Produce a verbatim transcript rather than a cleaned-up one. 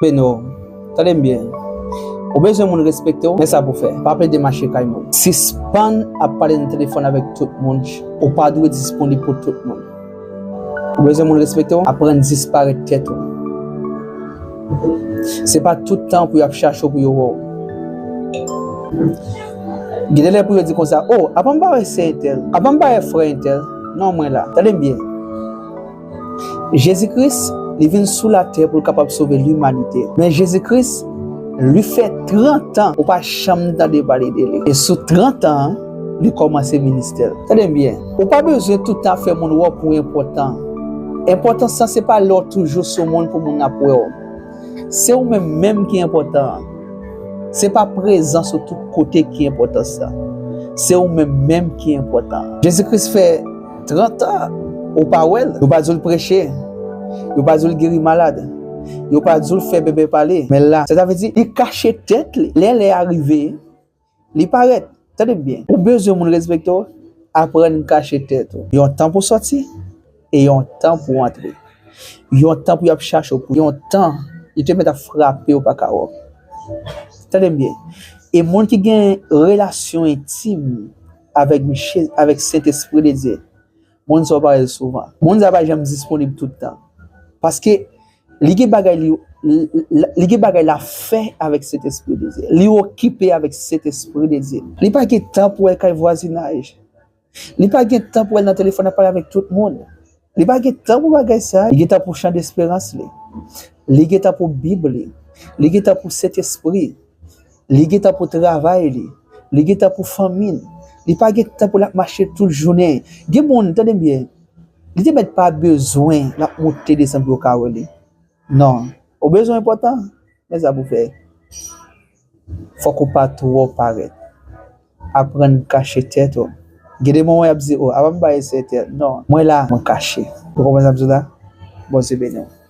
Beno, tande m byen. Ou bezwen moun respekte w, men sa pou fè. Pa plede mache kay moun. Sispann ap pale nan telefòn avèk tout moun. Ou pa dwe disponib pou tout moun. Ou bezwen moun respekte w, aprann disparèt tèt ou. Se pa tout tan pou y ap chache w pou yo wè w. Gen de lè pou yo di konsa, "O, apa m pa wè sè entèl? Apa m pa wè frè entèl?" Non, mwen la. Tande m byen. Jezi Kris, li vin sou latè pou l kapab sove limanite. Men Jezi Kris, li fè trant an, ou pa janm tande pale de li. E sou trant an, li kòmanse ministè l. Tande m byen. Ou pa bezwen tout tan fè moun wè w pou enpòtan. Enpòtans lan se pa lè w toujou sou moun pou moun ap wè w. Se ou menm menm ki enpòtan an. Se pa prezans ou tout kote ki enpòtans lan. Se ou menm menm ki enpòtan an. Jezi Kris fè trant an, ou pa wè l. Yo pa di w l preche. Yo pa di w l geri malad. Yo pa di w l fè bebe pale. Men la, sa ta vle di, li kache tèt li. Lè lè a rive, li parèt. Tande m byen. Ou bezwen moun respekte w, aprann kache tèt ou. Yon tan pou sòti, e yon tan pou antre. Yon tan pou y ap chache w, pou yon tan, li te mèt ap frape w pa ka wè w. Tande m byen. E moun ki gen relasyon entim avèk Miche-, avèk Sentespri de Dye, moun sa yo pa wè l souvan. Moun sa pa janm disponib tout tan. Paske li gen bagay li, li, li gen bagay l ap fè avèk Sentespri de Dye. Li okipe avèk Sentespri de Dye. Li pa gen tan pou wè kay vwazinaj. Li pa gen tan pou wè l nan telefòn ap pale avèk tout moun. Li pa gen tan pou bagay sa. Li gen tan pou chan desperans li. Li gen tan pou Bib li. Li gen tan pou Sentespri. Li gen tan pou travay li. Li gen tan pou fanmi l. Li pa gen tan pou l ap mache tout jounen. Gen moun, tande m byen, li te mèt pa bezwen l ap moute desann pou yo ka wè li. Non. Ou bezwen enpòtan? Men sa pou fè. Fòk ou pa twò parèt. Aprann kache tèt ou. Gen de moman y ap di, "O, apa m pa eseye tèt?" Non. Mwen la, mwen kache. Ou konprann sa m di w la? Bondye beni w.